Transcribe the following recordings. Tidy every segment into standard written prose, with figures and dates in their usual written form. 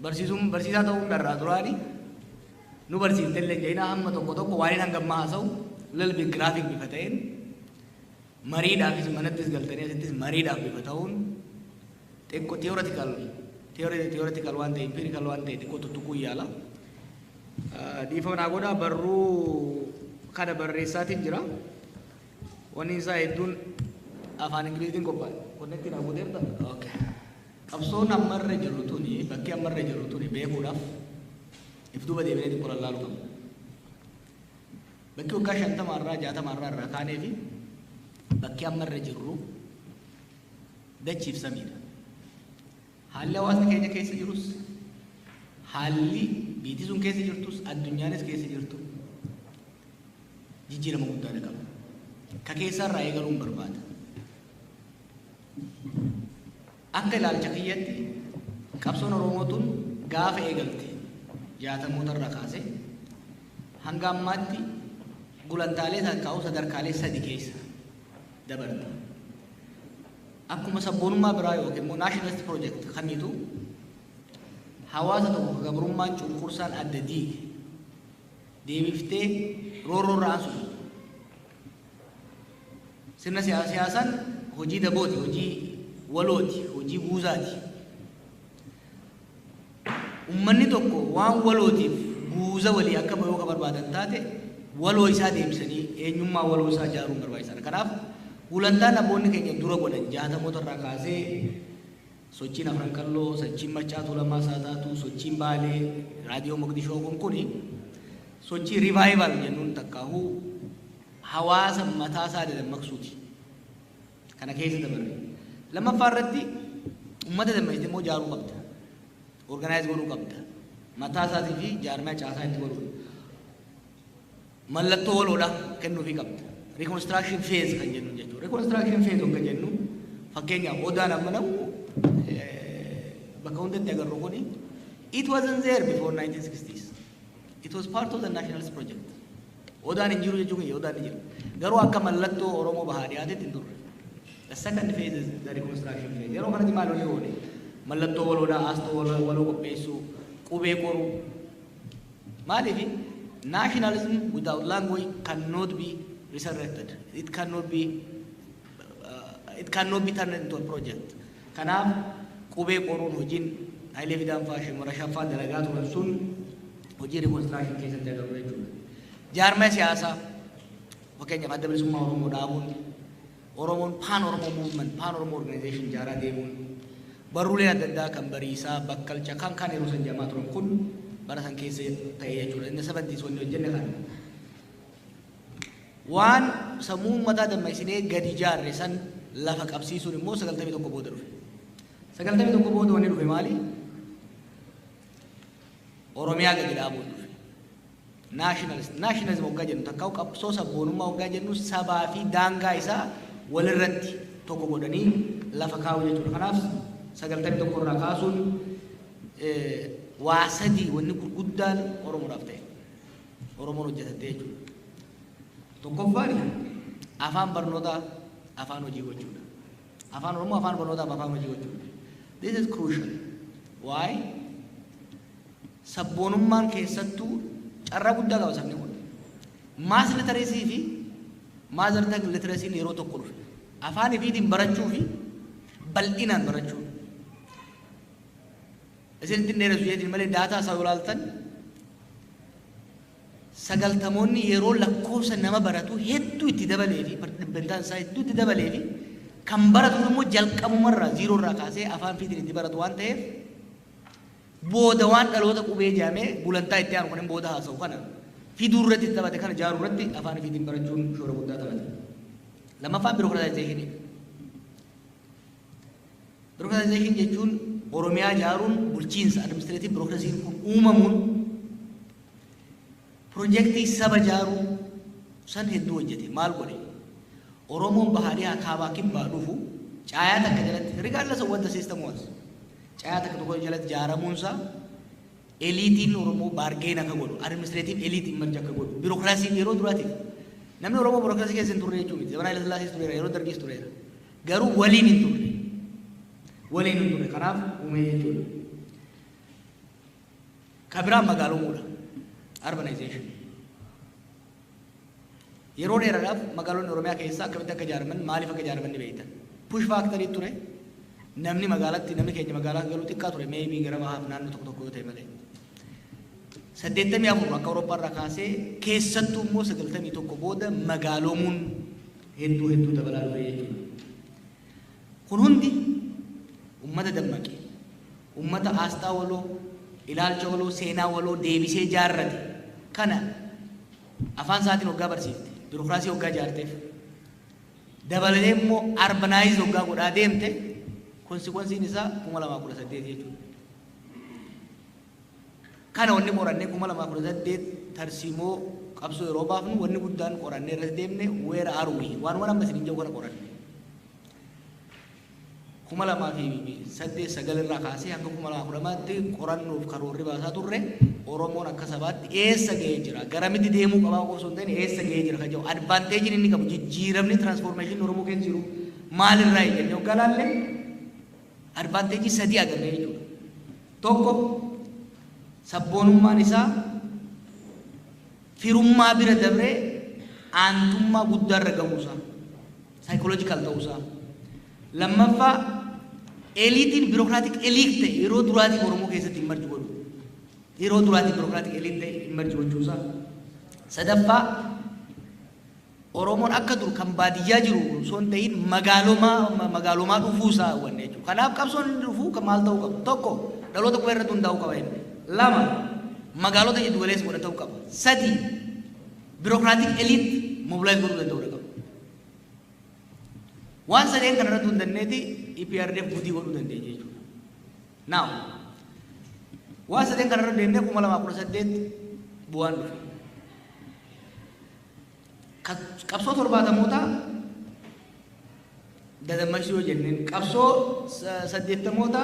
Barsiisuun barsiisaa ta'uun dharraa duraani nu barsiifte illee jeenaa hamma tokko tokko waan hin hangammaa haasa'u little bit graphic bifa ta'een, mariidhaafis manattis galtanii asittis mariidhaaf bifa ta'uun, xiqqoo theoretical waan ta'e, empirical waan ta'e xiqqoo tuttuquu yaala. Dhiifama naa godhaa, barruu kana barreessaatiin jira. Wanni isaa hedduun afaan Ingiliziin qophaa'e. Connect naa gooteerta? Okay. Qabsoon ammarra jirru tuni, bakki ammarra jirru tuni beekuudhaaf if duuba deebinee xiqqoo lallaaluu qabna. Bakki waggaa 50rraa 60rraa irraa kaanee fi bakki ammarra jirru dachiif samiidha. Haalli hawaasni keenya keessa jirus, haalli biyyi sun keessa jirtus, addunyaanis keessa jirtu jijjiirama guddaa qaba. Ka keessarraa eegaluun barbaada. Akka ilaalcha kiyyatti qabsoon Oromoo tun gaafa eegalte 60moota irraa kaasee hanga ammaatti gulantaalee takkaa'u sadarkaalee sadi keessa dabarte. Akkuma sabboonummaa biraa yookiin immoo nationalist project kamiitu, hawaasa tokko gabrummaan cunqursaan adda diige deebiftee roorroo irraa aansu. Sirna siyaasaan hojii dabooti, hojii walooti, hojii guuzaati. Ummanni tokko waan walootiif guuza walii akka bayoo ka barbaadan taate, waloo isaa deemsanii eenyummaa waloo isaa ijaaruun barbaachisaadha. Kanaaf gulantaan abboonni keenya dura godhan 60moota irraa kaasee sochiin Afran Qalloo, sochiin Maccaa Tuulamaa isaa taatu, sochiin Baalee, Raadiyoo Moqdishoo kun kuni sochii revival jennuun takkaahuu hawaasa mataa isaa dadammaqsuuti. Kana keessa dabarre. Lammaffaa irratti uummata dammaqsite immoo ijaaruu qabda. Organize godhuu qabda. Mataa isaatii fi jaarmiyaa caasaa itti godhuudha. Mallattoo waloodha kennuufii qabda. Reconstruction phase kan jennu jechuudha. Reconstruction phase kan jennu, fakkeenyaaf, odaan amma namu bakka hundatti agarru kuni, it wasn't there before 1960s. It was part of the nationalist project. Odaan hin jiru jechuun odaan ni jira. Garuu akka mallattoo Oromoo bahaa dhiyaatetti hin turre. The second phase is the reconstruction phase. Yeroo kanatti maal olii oole? Mallattoo waloodhaa, asxaa waloo qopheessuu, qubee qoruu. Maaliif? Nationalism without language cannot be resurrected. It cannot be turned into a project. Kanaaf qubee qoruun, hojiin Hayilee Fidaan fa'aa Shimara dalagaa turan sun hojii reconstruction keessatti agarru jechuudha. Jaarmaya siyaasaa, fakkeenyaaf Adda Bilisummaa Oromoo dhaabuun, Oromoon Pan Oromoo movement, Pan Oromoo organization ijaaraa deemuun, barruuleen adda addaa kan Bariisaa, Bakkalcha kan kan yeroo san jamaa turan kun bara san keessa ta'e jechuudha. Inni 70s wanni hojjenne kana. Waan sammuu uummataa dammaqsinee gadi ijaarre san lafa qabsiisuun immoo 91 booda dhufe. 91 booda wanni dhufe maali? Oromiyaa gadi dhaabuun dhufe. Nationalist, nationalism waggaa jennu takka qabsoo sabboonummaa waggaa jennu, sabaa fi daangaa isaa walirratti tokko godhanii lafa kaa'u jechuudha. Kanaaf 91 irraa kaasuun waa sadii wanni gurguddaan Oromoodhaaf ta'e. Oromoon hojjetatte jechuudha. Tokkoffaan afaan barnootaa afaan hojii gochuudha. Afaan Oromoo afaan barnootaaf afaan hojii gochuudha. This is crucial. Why? Sabboonummaan keessattuu carraa guddaa qaba sabni kun. Mass literacy fi mother tongue literacy yeroo tokko dhufe. Afaan ifiitiin barachuu fi bal'inaan barachuu. Isin ittiin dheeressu jeetiin malee, data isaa yoo ilaaltan, 90moonni yeroo lakkoofsa nama baratu hedduu itti dabalee fi dhibbantaan isaa hedduu itti dabalee fi kan baratu immoo jalqabumarraa zero irraa kaasee afaan fiitiin itti baratu waan ta'eef, booda waan dhaloota qubee jedhamee gulantaa itti aanu kan booda haasa'u kana fiduu irratti taphate, kana ijaaruu irratti afaan ifiitiin barachuun shoora guddaa taphate. Lammaffaan bureaucratization. Bureaucratization jechuun Oromiyaa ijaaruun, bulchiinsa administrative bureaucracyn kun uumamuun piroojeektii saba ijaaruu san hedduu hojjete. Maal godhe? Oromoon bahaa dhihaa kaabaa kibbaa dhufu caayaa takka jalatti, regardless of what the system was, caayaa takka tokko jalatti ijaaramuunsaa eliteiin Oromoo bargain akka godhu, administrative elite emerge akka godhu, bureaucracyn yeroo duraatiif. Namni Oromoo bureaucracy keessa hin turre jechuu miti. Zamana Haile Sillaasees tureera, yeroo Dargiis tureera, garuu waliin hin turre, waliin hin turre. Kanaaf uumee jechuudha. Ka biraan magaalomuudha. Urbanization. Yeroo dheeraadhaaf magaalonni Oromiyaa keessaa akkamitti akka ijaaraman, maaliif akka ijaaraman ni beektan. Push factory ture. Namni magaalatti, namni keenya magaalaa galuu xiqqaa ture, maybe gara bahaaf naannoo tokko tokko yoo ta'e malee. 84 akka Awurooppaa irraa kaasee, keessattuu immoo 91 booda magaaloomuun hedduu hedduu dabalaa dhufe jechuudha. Kun hundi uummata dammaqe, uummata aasxaa waloo, ilaalcha waloo, seenaa waloo deebisee jaarrate. Kana afaan isaatiin hoggaa barsiifte, biirokiraasii hoggaa ijaarteef, dabalatee immoo urbanize hoggaa godhaa deemte, consequenceiin isaa 2018 jechuudha. Kana wanni qorannee 2018 tarsiimoo qabsoo yeroo baafnu, wanni guddaan qorannee irratti deemne where are we, waan amma isin jedhu kana qoranne. 2008 sagal irraa kaasee hanga 2012tti qorannoof karoorri baasaa turre Oromoon akka sabaatti eessa ga'ee jira, garamitti deemuu qabaa osoo hin ta'in eessa ga'ee jira kan jedhu, advantageiin inni qabu, jijjiiramni, transformation Oromoo keessa jiru maalirraa jennee hoggaa laalle, advantage sadii agarree jechuudha. Tokko, sabboonummaan isaa firummaa bira dabree aantummaa guddaa irra gahuusaa, psychological ta'uusaa. Lammaffaa, eliteiin bureaucratic elite ta'e yeroo duraatiif Oromoo keessatti emerge godhu. Yeroo duraatiif bureaucratic elite ta'e emerge gochuusaa. Sadaffaa, Oromoon akka dur kan baadiyyaa jiru osoo hin ta'in magaalomaa dhufuusaa hubanne jechuudha. Kanaaf qabsoon inni dhufuu kan maal ta'uu qaba? Tokko, dhaloota qubee irratti hundaa'uu qaba inni. Lama, magaalota jiddu galeessa godhatuu qaba. Sadi, bureaucratic elite mobilize godhuu danda'uu qaba. Waan sadeen kana irratti hundanneeti EPRDF gudii godhuu dandeenya jechuudha. Now, waan sadeen kana irra deemnee 2018 bu'aan dhufe. Qabsoo 70mootaa dadammaqsuu yoo jenneen, qabsoo 80moota,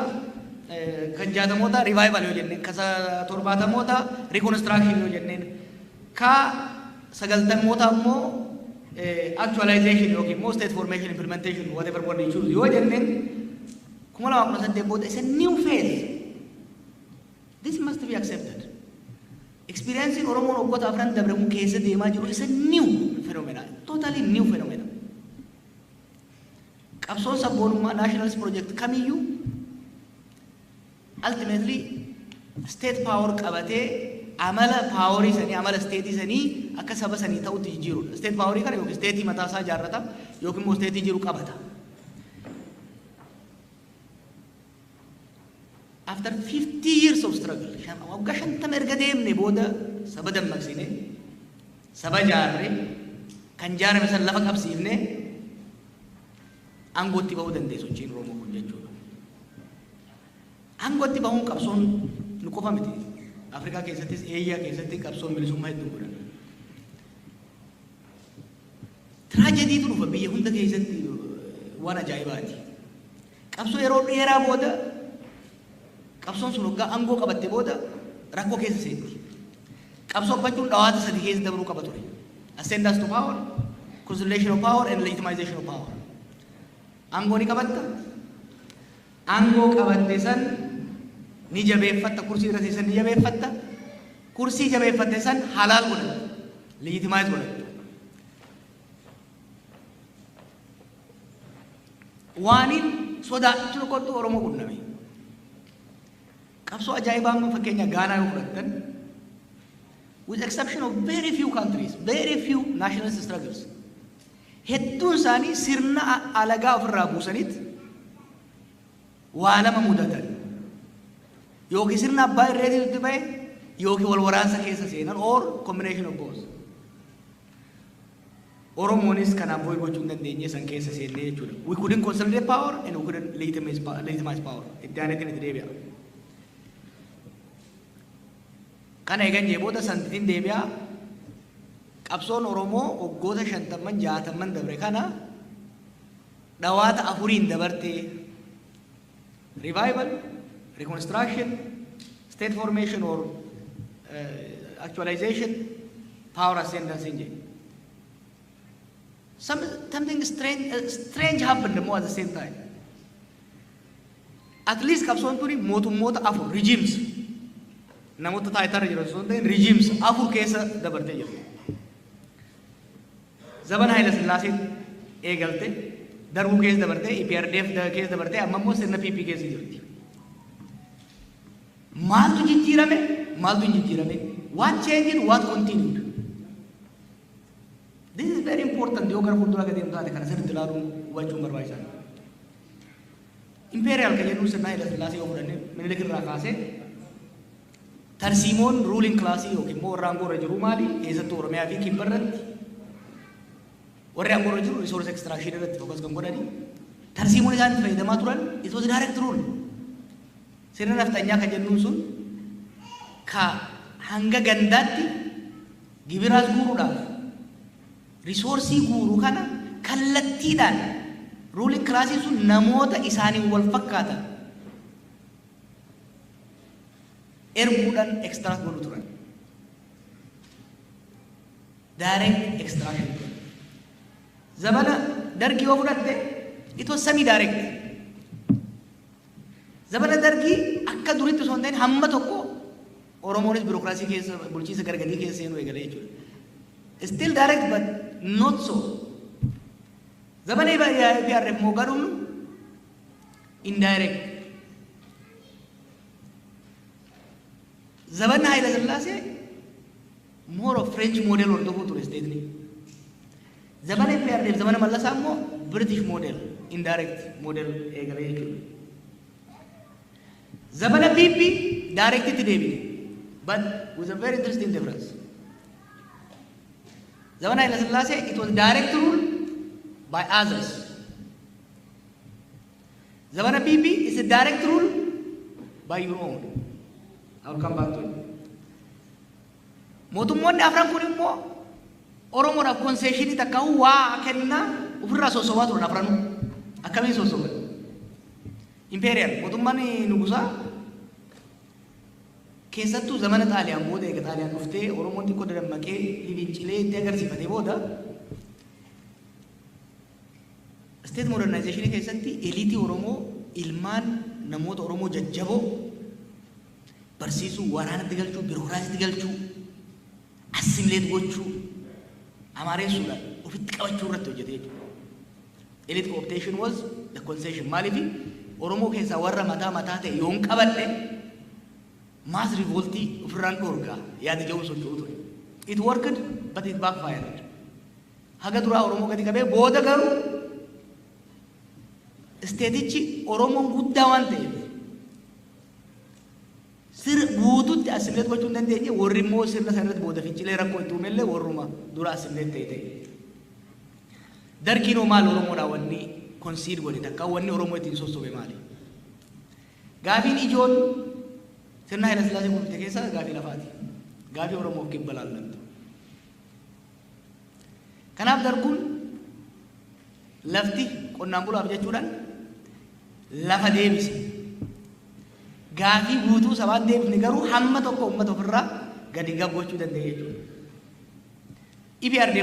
kan 60moota revival yoo jenneen, kan 70moota reconstruction yoo jenneen, ka 90moota immoo actualization yookiin immoo state formation, implementation, whatever word you choose yoo jenneen, 2018 booda isa new phase. This must be accepted. Experiencing Oromoon waggoota afran dabre kun keessa deemaa jiru isa new phenomena, totally new phenomena. Qabsoon sabboonummaa, nationalist project kamiyyuu, ultimately state power qabatee amala powerii sanii, amala stateii sanii akka saba sanii ta'utti jijjiirudha. State powerii kana yookiin stateii mataa isaa ijaarrata yookiin immoo stateii jiru qabata. After 50 years of struggle, waggaa 50 erga deemne booda, saba dammaqsine, saba jaarre, kan jaarame san lafa qabsiifne, aangootti bahuu dandeessu sochiin Oromoo kun jechuudha. Aangootti bahuun qabsoon nu qofa miti. Afrikaa keessattis Eeshiyaa keessatti qabsoon bilisummaa hedduu godhan. Tragedyitu dhufa biyya hunda keessatti, waan ajaa'ibaati. Qabsoo yeroo dheeraa booda, qabsoon sun waggaa aangoo qabatte booda rakkoo keessa seenti. Qabsoo qabachuun dhawaata sadi keessa dabruu qaba ture. Ascendance to power, consolidation of power and legitimization of power. Aangoo ni qabatta. Aangoo qabatte san ni jabeeffatta, kursii irra teessan ni jabeeffatta. Kursii jabeeffatte san halaal godhatta. Legitimize godhatta. Waaniin sodaachisu tokkotu Oromoo qunname. Qabsoo ajaa'ibaa amma fakkeenya Gaanaa yoo fudhattan, with exception of very few countries, very few nationalist struggles, hedduun isaanii sirna alagaa ofirraa buusaniit waa lama mudatan. Yookiin sirna abbaa irreetitti ba'e yookiin wal waraansa keessa seenan, or combination of both. Oromoonis kanaaf avoid gochuu hin dandeenye, san keessa seennee jechuudha. We couldn't consolidate power and we couldn't legitimize power. Itti aaneetiin itti deebi'a. Kana eegan jee booda santitiin deebi'a. Qabsoon Oromoo waggoota 50n 60n dabre kana dhawaata afuriin dabartee: revival, reconstruction, state formation or actualization, power ascendance hin jedhe. Something strange happened immoo at the same time. At least qabsoon tuni mootummoota afur, regimes Namoota taayitarra jiran osoo hin ta'in, regimes afur keessa dabartee jirti. Zabana Haayila Sillaasee eegalte, Darbuu keessa dabartee, EPRDF keessa dabartee, amma immoo sirna PP keessa jirti. Maaltu jijjiirame? Maaltu hin jijjiirame? What changed? What continued? This is very important. Yoo gara fuuldura gadi deemtu taate, kana sirriitti ilaaluun hubachuun barbaachisaadha. Imperial kan jennuun sirna Haayila Sillaasee yoo fudhanne, Minilik irraa kaasee tarsiimoon ruling classii yookiin immoo warra aangoo irra jiru maali? Keessattuu Oromiyaa fi Kibba irratti warri aangoo irra jiru resource extraction irratti focus kan godhani. Tarsiimoon isaan itti fayyadamaa turan, it was direct rule. Sirna nafxanyaa kan jennuun sun ka hanga gandaatti gibiraas guuruudhaaf resourceii guuruu kana kallattiidhaan ruling classiin sun namoota isaaniin wal fakkaatan erguudhaan extract godhu turan. Direct extraction ture. Zamana Dargii yoo fudhatte, it was semi direct. Zamana Dargii akka duritti osoo hin ta'in hamma tokko Oromoonis biirokiraasii keessa, bulchiinsa gargadii keessa seenuu eegale jechuudha. Still direct, but not so. Zamana EPRDF immoo gadhumnu indirect. Zamanni Haayila Sillaasee more of French model hordofuu ture stateni. Zamana EPRDF, zamana Mallasaa immoo British model, indirect model eegale jechuudha. Zamana PP directitti deebine, but with a very interesting difference. Zamana Haayila Sillaasee, it was direct rule by others. Zamana PP is a direct rule by your own. I will come back to it. Mootummoonni afran kun immoo Oromoodhaaf concessionii takka waa kennaa ofirraa sossobaa turan afranuu. Akkamiin sossoban? Imperial mootummaan nugusaa keessattuu zamana Xaaliyaan booda, eega Xaaliyaan dhuftee Oromoon xiqqoo dadammaqee fincilee itti agarsiifatee booda, state modernization keessatti eliteii Oromoo, ilmaan namoota Oromoo jajjaboo barsiisuu, waraanatti galchuu, biirokiraasiitti galchuu, assimilate gochuu, amaareessuudhaan ofitti qabachuu irratti hojjete jechuudha. Elite cooptation was the concession. Maaliif? Oromoo keessaa warra mataa mataa ta'e yoon qabadhe mass revoltii ofirraan dhoorgaa yaada jedhuun socho'u ture. It worked, but it backfired. Haga duraa Oromoo gadi qabee booda garuu stateichi Oromoon guddaa waan ta'eef sir guututti assimilate gochuu hin dandeenye. Warri immoo sirna sana irratti booda fincilee rakkoo itti uumellee warruma dura assimilate ta'e ta'e. Dargiin hoo maal Oromoodhaa wanni concede godhe, takka wanni Oromoo ittiin sossobe maali? Gaafiin ijoon sirna Haayila Sillaasee kuufte keessaa gaafii lafaati. Gaafii Oromoof Kibba laallattu. Kanaaf Darguun lafti qonnaan bulaaf jechuudhaan lafa deebise. Gaafii guutuu sabaan deebifne, garuu hamma tokko uummata ofirraa gadi gochuu danda'e jechuudha. EPRDF